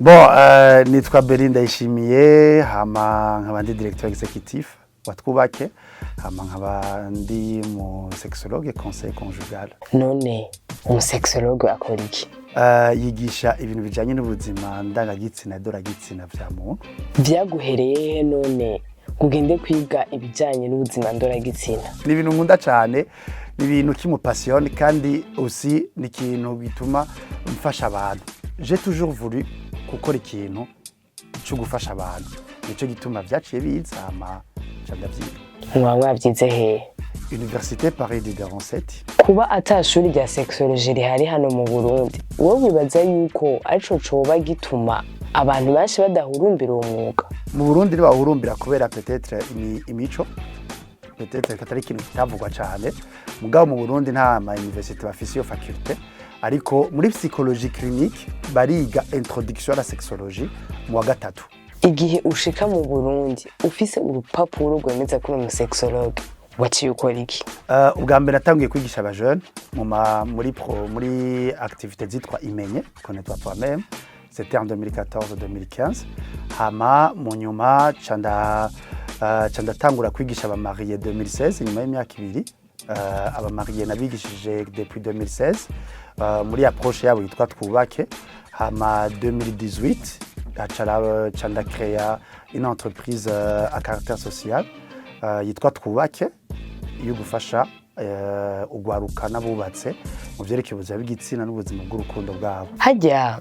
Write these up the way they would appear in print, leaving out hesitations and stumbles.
Bon, nitwa Belinda Ndayishimiye, hama nkaba ndi directeur exécutif wa Twubake, hama nkaba ndi mu sexologue, conseil conjugal. None umusexologue akora iki? Yigisha ibintu bijanye n'ubuzima ndangagitsina, ndoragitsina vya muntu. Vyaguhereye he none ngo ugende kwiga ibijanye n'ubuzima ndoragitsina? Ni ibintu nkunda cyane, ni ibintu qui me passionne, kandi aussi ni ikintu gituma mfasha abantu. J'ai toujours voulu gukora ikintu cyo gufasha abantu, nico gituma vyaciye biza, hama nca ndavyiga. Mwaba mwavyize hehe? Université Paris Diderot 7. Kuba ata shuri rya sexologie rihari hano mu Burundi, wowe wibaza yuko arico coba gituma abantu benshi badahurumbira uwo mwuga? Mu Burundi ntibahurumbira kubera peut-être imico, peut-être katari ikintu kitavugwa cyane. Mugabo mu Burundi nta ma université bafise iyo faculté, ariko muri psychologie clinique bariga introduction à la sexologie mu wa gatatu. Igihe ushika mu Burundi ufise urupapuro rwemeza ko uri umusexologue, waciye ukora iki? Ubwa mbere natangiye kwigisha aba jeunes mu ma, muri pro, muri activité zitwa Imenye, Connais-toi toi-même, c'était en 2014-2015. Hama mu nyuma ca ndatangura kwigisha aba mariés 2016, inyuma y'imyaka 2. Aba mariés nabigishije depuis 2016 muri approche yabo yitwa Twubake. Hama 2018 ca ndakreya une entreprise à caractère social yitwa Twubake, yo gufasha ugwaruka n'abubatse mu vyerekeye ubuzima bw'igitsina n'ubuzima bw'urukundo bwabo. Harya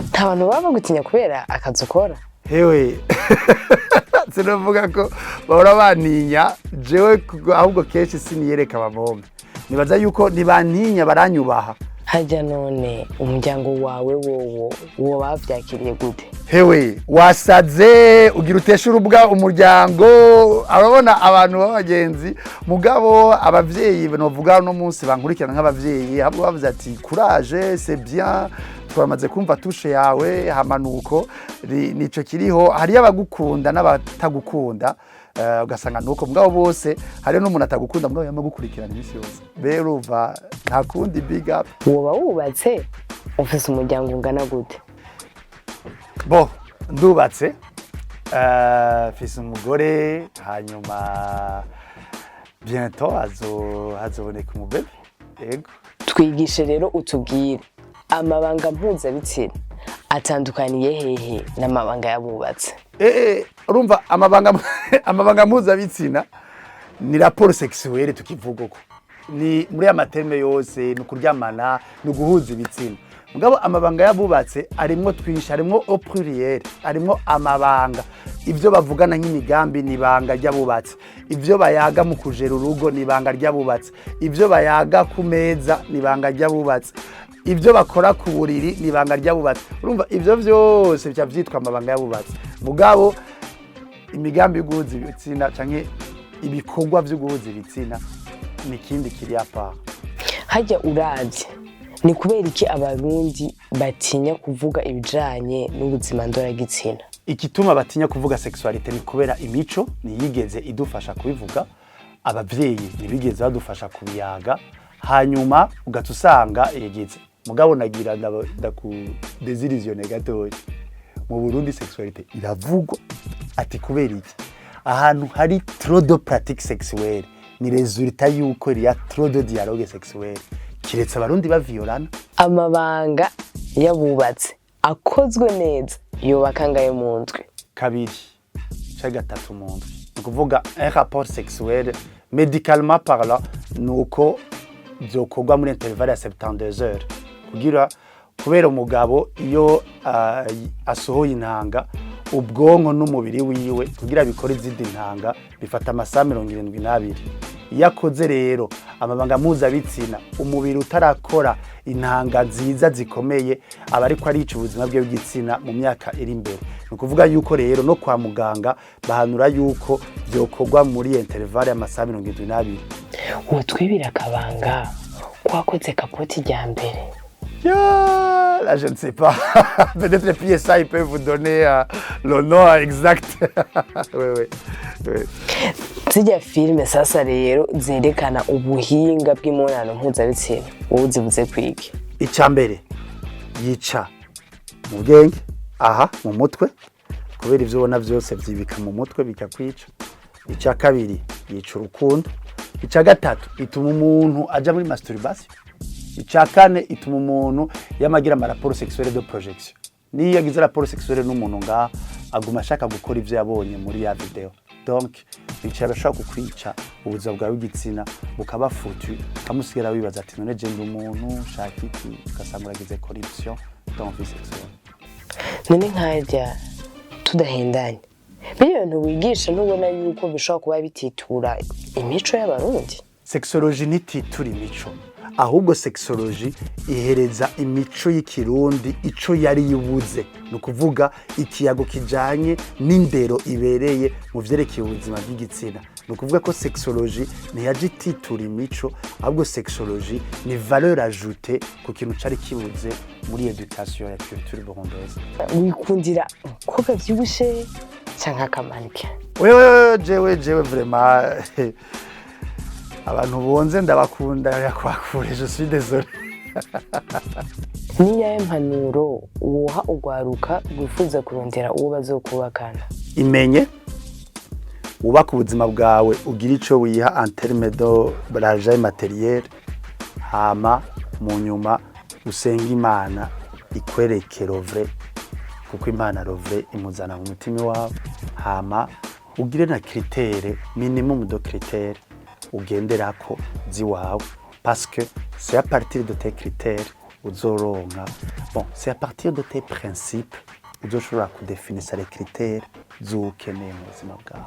nta bantu baba bagutinya kubera akazi ukora? Hewe, sinavuga ko bahora bantinya jewe, ahubwo kenshi siniyereka ababombe. Nibaza yuko ntibantinya, baranyubaha. Harya none umuryango wawe wowo wo bavyakiriye gute? Hewe, wasaze, ugira uteshe urubwa umuryango, arabona abantu b'abagenzi. Mugabo abavyeyi, novuga no munsi bankurikirana nk'abavyeyi, ahubwo bavuze ati: "Courage, c'est bien, twamaze kumva touche yawe." Hamanuko nico kiriho, hariyo abagukunda n'abatagukunda, ugasanga nuko. Mugabo bose, hariyo n'umuntu atagukunda mugabo yama gukurikirana iminsi yose. Rero uva nta kundi, big up. Woba wubatse? Ufise umuryango ungana gute? Bon, ndubatse, mfise umugore, hanyuma bientôt hazoboneka umubebe, yego. Twigishe rero, utubwire amabanga mpuzabitsina atandukaniye hehe n'amabanga y'abubatse? Urumva, amabanga mpuzabitsina ni rapport sexuelle, tukivuga uko ni muri ama termes yose, ni ukuryamana, ni uguhuza ibitsina. Mugabo amabanga y'abubatse arimwo twinshi, arimwo au pluriel, arimwo amabanga: ivyo bavugana nk'imigambi ni ibanga ry'abubatse, ivyo bayaga mu kujera urugo ni ibanga ry'abubatse, ivyo bayaga ku meza ni ibanga ry'abubatse, ivyo bakora ku buriri ni ibanga ry'abubatse. Urumva, ivyo vyose bica vyitwa amabanga y'abubatse. Mugabo imigambi yo guhuza ibitsina canke ibikorwa vyo guhuza ibitsina ni ikindi kiri à part. Harya uravye, ni kubera iki Abarundi batinya kuvuga ibijanye n'ubuzima ndoragitsina? Igituma batinya kuvuga sexualité ni kubera imico ntiyigeze idufasha kubivuga, abavyeyi ntibigeze badufasha kubiyaga, hanyuma ugaca usanga yegetse. Mugabo nagira ndaku désillusionne gatoya: mu Burundi sexualité iravugwa. Ati kubera iki? Ahantu hari trop de pratique sexuelle ni résultat yuko il y a trop de dialogue sexuel, kiretse Abarundi baviolana. Amabanga y'abubatse akozwe neza yubaka ngayo mu ndwi? Kabiri canke gatatu mu ndwi. Ni ukuvuga un rapport sexuel, médicalement parlant, ni uko vyokorwa muri intervalle ya 72 heures, kugira kubera umugabo iyo asohoye intanga, ubwonko n'umubiri wiwe kugira bikore izindi ntanga bifata amasaha 72. Iyo akoze rero amabanga mpuzabitsina umubiri utarakora intanga nziza zikomeye, aba ariko arica ubuzima bwe bw'igitsina mu myaka iri imbere. Ni ukuvuga yuko rero no kwa muganga bahanura yuko vyokorwa muri intervalle y'amasaha 72. Wotwibira akabanga ko wakoze capote rya mbere? Ya, là, je ne sais pas. Peut-être le PSI peut vous donner le nom exact. Oui. Zirya filime sasa rero zerekana ubuhinga bw'imibonano mpuzabitsina, wowe uzivuze kwiki? Icya mbere, yica Mu bwenge, aha mu mutwe, kubera ivyo ubona vyose vyibika mu mutwe, bikakwica. Icya kabiri, yica urukundo. Icya gatatu, ituma umuntu aja muri masturbation. Icya kane, ituma umuntu yamagira ama rapports sexuels de projection. Niyo yagize rapport sexuelle n'umuntu ngaha, aguma ashaka gukora ivyo yabonye muri ya vidéo. Donc bicara bashobora kukwica ubuzima bwawe bw'igitsina, bukaba foutu, ukamusigara wibaza ati: "None je ndi umuntu shaka iki?" Ugasanga uragize corruption dans vie sexuelle. None nkajya tudahendanye, biriya bintu wigisha, ntubona yuko bishobora kuba bititura imico y'Abarundi? Sexologie ntititura imico, ahubwo sexologie ihereza imico y'Ikirundi ico yari yubuze, ni ukuvuga ikiyago kijanye n'indero ibereye mu vyerekeye ubuzima bw'igitsina. Ni ukuvuga ko sexologie ntiyaje ititura imico, ahubwo sexologie ni valeur ajoutée ku kintu cari kibuze muri éducation ya culture burundaise. Wikundira umukobwa avyibushe canke aka mannequin? Wewe, jewe vraiment, abantu bonze ndabakunda yakwakure, je suis désolé. Niyahe mpanuro woha urwaruka rwifuza kurondera uwo bazokubakana? Imenye, wubake ubuzima bwawe, ugire ico wiha en terme de l'argent matériel, hama mu nyuma usenge Imana ikwereke le vrai, kuko Imana le vrai imuzana mu mutima wawe. Hama ugire na critère minimum de critères ugenderako ziwawe, parce que c'est à partir de tes critères uzoronka, bon, c'est à partir de tes principes uzoshobora kudefinisa les critères z'uwo ukeneye mu buzima bwawe.